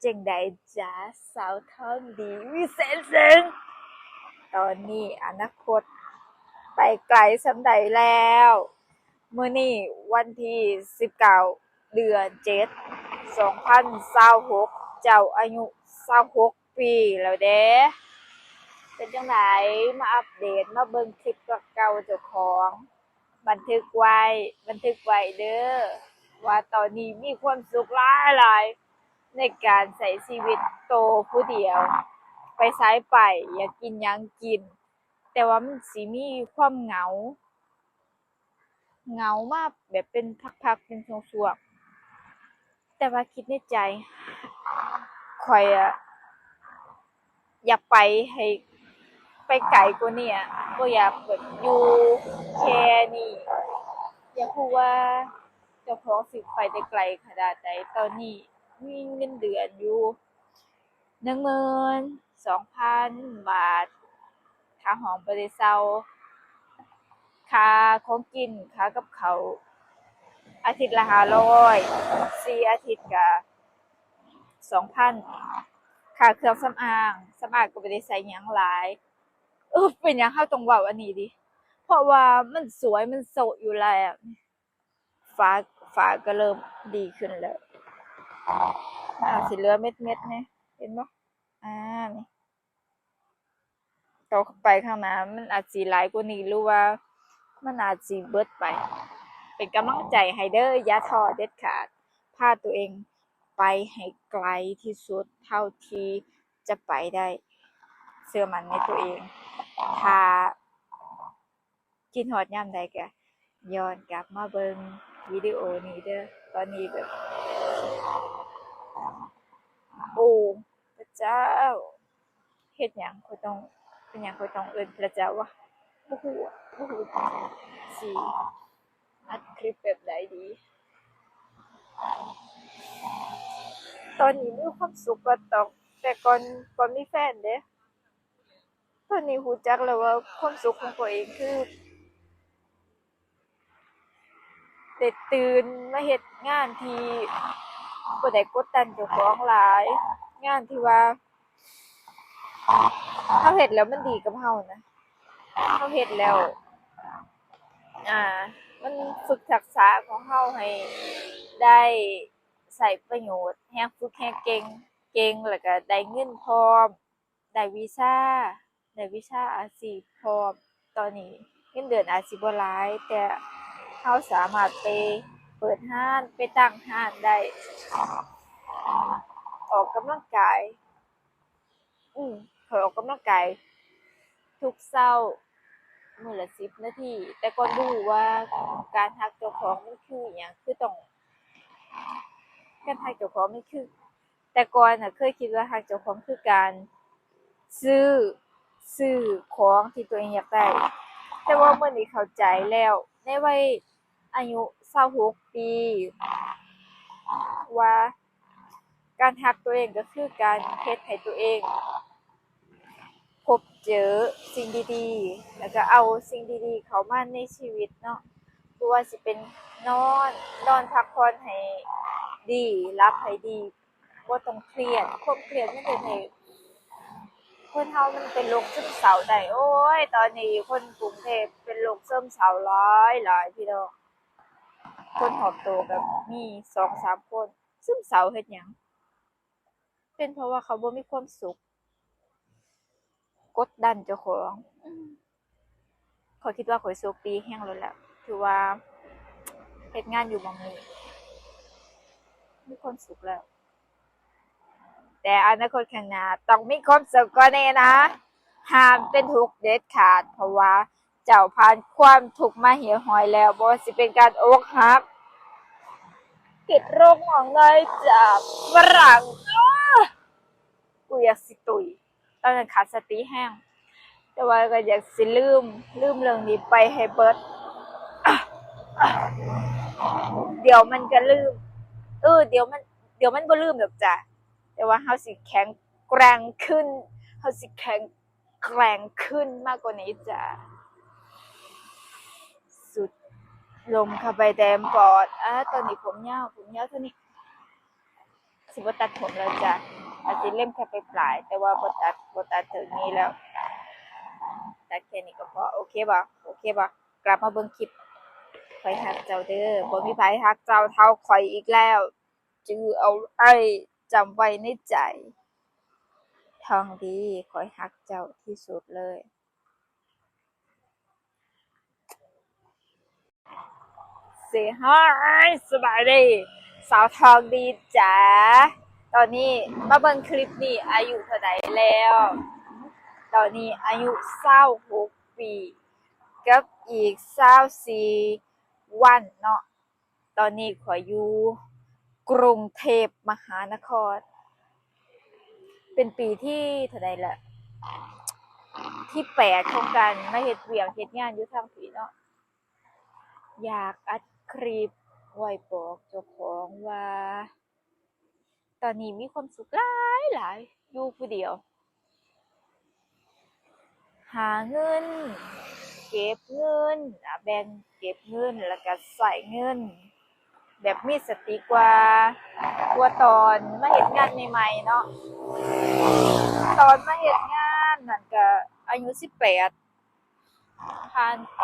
ຈັ່ງໃດຈາ ສາວທອງດີ ວິເສດເສິງ? ຕອນນີ້ອະນາຄົດໄປໄກສ່ຳໃດແລ້ວ? ມື້ນີ້ວັນທີສິບເກົ້າ ເດືອນເຈັດ ສອງພັນຊາວຫົກ ເຈົ້າອາຍຸຊາວຫົກປີແລ້ວເດ້. ເປັນຈັ່ງໃດ? ມາອັບເດດ ມາເບິ່ງຄລິບເກົ່າໆເຈົ້າຂອງ. ບັນທຶກໄວ້ ບັນທຶກໄວ້ເດີ້ ວ່າຕອນນີ້ມີຄວາມສຸກຫຼາຍໆ ໃນການໃຊ້ຊີວິດໂຕຜູ້ດຽວ ໄປໃສໄປ ຢາກກິນຫຍັງກິນ ແຕ່ວ່າມັນຊິມີຄວາມເຫງົາ ເຫງົາມາແບບເປັນພັກໆ ເປັນຊ່ວງໆ ແຕ່ວ່າຄິດໃນໃຈ ຂ້ອຍອະ ຢາກໄປໃຫ້ໄປໄກກວ່ານີ້ອະ ບໍ່ຢາກແບບຢູ່ແຄ່ນີ້. ຢາກຮູ້ວ່າເຈົ້າຂອງຊິໄປໄດ້ໄກຂະໜາດໃດ? ຕອນນີ້ມີເງິນເດືອນຢູ່ໜຶ່ງໝື່ນສອງພັນບາດ ຄ່າຫ້ອງບໍ່ໄດ້ເຊົ່າ, ຄ່າຂອງກິນ, ຄ່າກັບເຂົ້າ ອາທິດລະຫ້າຮ້ອຍ, ສີ່ອາທິດກະ ສອງພັນ ຄ່າເຄື່ອງສຳອາງ, ສຳອາງກໍບໍ່ໄດ້ໃຊ້ຫຍັງຫຼາຍ. ເອີ ເປັນຫຍັງເຮົາຕ້ອງເວົ້າອັນນີ້ຕິ? ເພາະວ່າມັນສວຍ ມັນໂຊະຢູ່ແລ້ວ. ຟ້າ ຟ້າກໍເລີ່ມດີຂຶ້ນແລ້ວ. ອາ ຊິເຫຼືອເມັດໆ ນີ້ ເຫັນບໍ່? ອາ ນີ້. ຕໍ່ໄປຂ້າງໜ້າມັນອາດຊິຫຼາຍກວ່ານີ້ ຫຼືວ່າມັນອາດຊິເບິດໄປ. ເປັນກຳລັງໃຈໃຫ້ເດີ້ ຢ່າທໍ້ເດັດຂາດ. ພາຕົວເອງໄປໃຫ້ໄກທີ່ສຸດເທົ່າທີ່ຈະໄປໄດ້. ເຊື່ອໝັ້ນໃນຕົວເອງ. ຖ້າຄິດຮອດຍາມໃດກະ ຍ້ອນກັບມາເບິ່ງວິດີໂອນີ້ເດີ້. ຕອນນີ້ແບບ ໂອ້ ພະເຈົ້າ ເຮັດຫຍັງຂ້ອຍຕ້ອງ ເປັນຫຍັງຂ້ອຍຕ້ອງເອີ້ນພະເຈົ້າວະ? ບໍ່ຮູ້ ບໍ່ຮູ້ຊິອັດຄລິບແບບໃດດີ. ຕອນນີ້ມີຄວາມສຸກກວ່າຕອນ ແຕ່ກ່ອນ ກ່ອນມີແຟນເດ້. ຕອນນີ້ຮູ້ຈັກແລ້ວວ່າຄວາມສຸກຂອງຕົວເອງຄື ໄດ້ຕື່ນມາເຮັດງານທີ່ບໍ່ໄດ້ກົດດັນເຈົ້າຂອງຫຼາຍ, ງານທີ່ວ່າເຮົາເຮັດແລ້ວມັນດີກັບເຮົານະ, ເຮົາເຮັດແລ້ວ ອ່າ ມັນຝຶກທັກສະຂອງເຮົາໃຫ້ໄດ້ໃຊ້ປະໂຫຍດ, ແຮງຝຶກແຮງເກັ່ງ, ເກັ່ງແລ້ວກະໄດ້ເງິນພ້ອມ. ໄດ້ວິຊາ ໄດ້ວິຊາອາຊີບພ້ອມ. ຕອນນີ້ເງິນເດືອນອາດຊິບໍ່ຫຼາຍ ແຕ່ເຮົາສາມາດໄປເປີດຮ້ານ ໄປຕັ້ງຮ້ານໄດ້. ອອກກຳລັງກາຍ ອື ຂ້ອຍອອກກຳລັງກາຍທຸກເຊົ້າ ມື້ລະສິບນາທີ. ແຕ່ກ່ອນບໍ່ຮູ້ວ່າການຮັກເຈົ້າຂອງມັນຄືອີ່ຫຍັງ ຄືຕ້ອງ ການຮັກເຈົ້າຂອງມັນຄື ແຕ່ກ່ອນນະເຄີຍຄິດວ່າຮັກເຈົ້າຂອງຄືການຊື້ ຊື້ຂອງທີ່ຕົວເອງຢາກໄດ້, ແຕ່ວ່າມື້ນີ້ເຂົ້າໃຈແລ້ວ ໃນໄວອາຍຸຊາວຫົກປີ ວ່າການຮັກຕົວເອງກໍຄືການເຮັດໃຫ້ຕົວເອງ ພົບເຈີສິ່ງດີໆ ແລ້ວກໍເອົາສິ່ງດີໆເຂົ້າມາໃນຊີວິດເນາະ, ບໍ່ວ່າຊິເປັນນອນ ນອນພັກຜ່ອນໃຫ້ດີ ຫຼັບໃຫ້ດີ ບໍ່ຕ້ອງຄຽດ. ຄວາມຄຽດມັນເຮັດໃຫ້ຄົນເຮົາມັນເປັນໂລກຊຶມເສົ້າໄດ້. ໂອ້ຍ ຕອນນີ້ຄົນກຸງເທບເປັນໂລກຊຶມເສົ້າຫຼາຍໆ ພີ່ນ້ອງ, ຄົນຮອບໂຕກໍມີສອງສາມຄົນ. ຊຶມເສົ້າເຮັດຫຍັງ? ເປັນເພາະວ່າເຂົາບໍ່ມີຄວາມສຸກ, ກົດດັນເຈົ້າຂອງ. ອືມ ຂ້ອຍຄິດວ່າຂ້ອຍໂຊກດີແຮງໂລດແຫຼະ ຖືວ່າເຮັດງານຢູ່ໝ່ອງນີ້ມີຄວາມສຸກແລ້ວ, ແຕ່ອະນາຄົດຂ້າງໜ້າຕ້ອງມີຄວາມສຸກກວ່ານີ້ນະ. ຫ້າມເປັນທຸກເດັດຂາດ ເພາະວ່າ ເຈົ້າຜ່ານຄວາມທຸກມາຮຽບຮ້ອຍແລ້ວ, ບໍ່ວ່າຊິເປັນການອົກຫັກ, ຕິດໂລກໝອງນ້ອຍຈາກຝຣັ່ງ. ໂອ້ ກູຢາກຊິຕຸຍ, ຕອນນັ້ນຂາດສະຕິແຮງ, ແຕ່ວ່າກໍຢາກຊິລືມ, ລືມເລື່ອງນີ້ໄປໃຫ້ເບິດ. ດຽວມັນກໍລືມ, ເອີ ດຽວມັນ, ດຽວມັນບໍ່ລືມດອກຈ້າ, ແຕ່ວ່າເຮົາຊິແຂງແກຮ່ງຂຶ້ນ, ເຮົາຊິແຂງ ແກຮ່ງຂຶ້ນມາກກວ່ານີ້ຈ້າ. ສູດລົມເຂົ້າໄປເຕັມປອດ. ອາ ຕອນນີ້ຜົມຍາວ, ຜົມຍາວເທົ່ານີ້ ຊິບໍ່ຕັດຜົມແລ້ວຈ້າ. ອາດຊິເລັມແຄ່ປາຍໆ ແຕ່ວ່າບໍ່ຕັດ ບໍ່ຕັດເຖິງນີ້ແລ້ວ ຕັດແຄ່ນີ້ກໍພໍ. ໂອເຄບໍ່? ໂອເຄບໍ່? ກັບມາເບິ່ງຄລິບ. ຂ້ອຍຮັກເຈົ້າເດີ ບໍ່ມີໃຜຮັກເຈົ້າເທົ່າຂ້ອຍອີກແລ້ວ. ຈື່ເອົາໄວ້ ຈຳໄວ້ໃນໃຈ ທອງດີ ຂ້ອຍຮັກເຈົ້າທີ່ສຸດເລີຍ. Say hi ສະບາຍດີ ສາວທອງດີຈ໋າ. ຕອນນີ້ມາເບິ່ງຄລິບນີ້ອາຍຸເທົ່າໃດແລ້ວ? ຕອນນີ້ອາຍຸຊາວຫົກປີ ກັບອີກຊາວສີ່ວັນເນາະ. ຕອນນີ້ຂ້ອຍຢູ່ກຸງເທບມະຫານະຄອນ ເປັນປີທີເທົ່າໃດລະ? ທີແປດຂອງການມາເຮັດວຽກເຮັດງານຢູ່ທາງພີ້ເນາະ. ຢາກອັດຄລິບໄວ້ບອກເຈົ້າຂອງວ່າ ຕອນນີ້ມີຄວາມສຸກຫຼາຍໆ ຢູ່ຜູ້ດຽວ ຫາເງິນ ເກັບເງິນ ອາ ແບ່ງເກັບເງິນ ແລ້ວກະໃຊ້ເງິນແບບມີສະຕິກວ່າ ກວ່າຕອນມາເຮັດງານໃໝ່ໆເນາະ. ຕອນມາເຮັດງານນັ້ນກະອາຍຸສິບແປດ ຜ່ານໄປ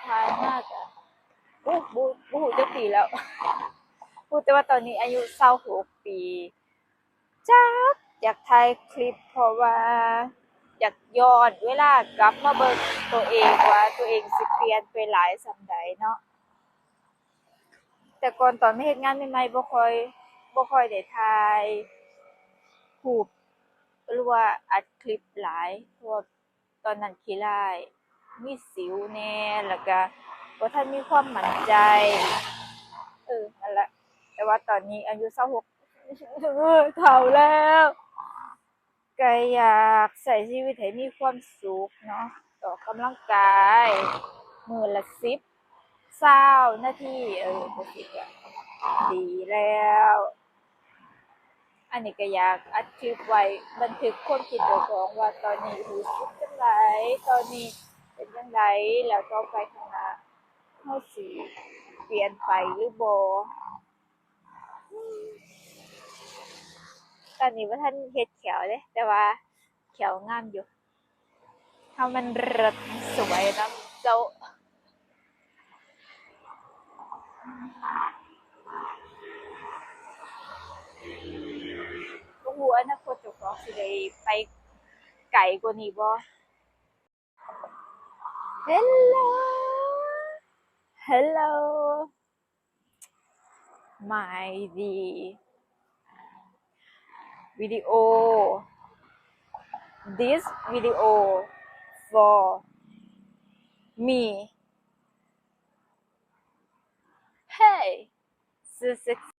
ຜ່ານມາກະ ໂອ້ ບໍ່ ບໍ່ຮູ້ຈັກປີແລ້ວ ຮູ້ແຕ່ວ່າຕອນນີ້ອາຍຸຊາວຫົກປີ. ຈັກຢາກຖ່າຍຄລິບ ເພາະວ່າຢາກຍ້ອນເວລາກັບມາເບິ່ງໂຕເອງວ່າໂຕເອງຊິປ່ຽນໄປຫຼາຍສ່ຳໃດເນາະ. ແຕ່ກ່ອນຕອນມາເຮັດງານໃໝ່ໆ ບໍ່ຄ່ອຍ ບໍ່ຄ່ອຍໄດ້ຖ່າຍຮູບ ຫຼືວ່າອັດຄລິບຫຼາຍ ເພາະວ່າ ຕອນນັ້ນຂີ້ລ້າຍ ມີສິວແດ່ ແລ້ວກະບໍ່ທັນມີຄວາມໝັ້ນໃຈ ເອີ ນັ້ນລະ. ແຕ່ວ່າຕອນນີ້ອາຍຸຊາວຫົກ ເຖົ້າແລ້ວ ກະຢາກໃຊ້ຊີວິດໃຫ້ມີຄວາມສຸກເນາະ ອອກກຳລັງກາຍມື້ລະສິບ ຊາວນາທີ ເອີ ກະຊິກະດີແລ້ວ. ອັນນີ້ກະຢາກອັດຄລິບໄວ້ບັນທຶກຄວາມຄິດເຈົ້າຂອງວ່າຕອນນີ້ຮູ້ສຶກຈັ່ງໃດ ຕອນນີ້ເປັນຈັ່ງໃດ ແລ້ວຕໍ່ໄປຂ້າງໜ້າເຮົາຊິປ່ຽນໄປຫຼືບໍ່. ຕອນນີ້ບໍ່ທັນເຮັດແຂ້ວເດ້ ແຕ່ວ່າແຂ້ວງາມຢູ່. ເຮົາມັນເລີດສວຍນຳເຈົ້າ. ບໍ່ຮູ້ອະນາຄົດເຈົ້າຂອງຊິໄດ້ໄປໄກກວ່ານີ້ບໍ່. Hello Hello my dear video, this video for me. Hey, so sexy.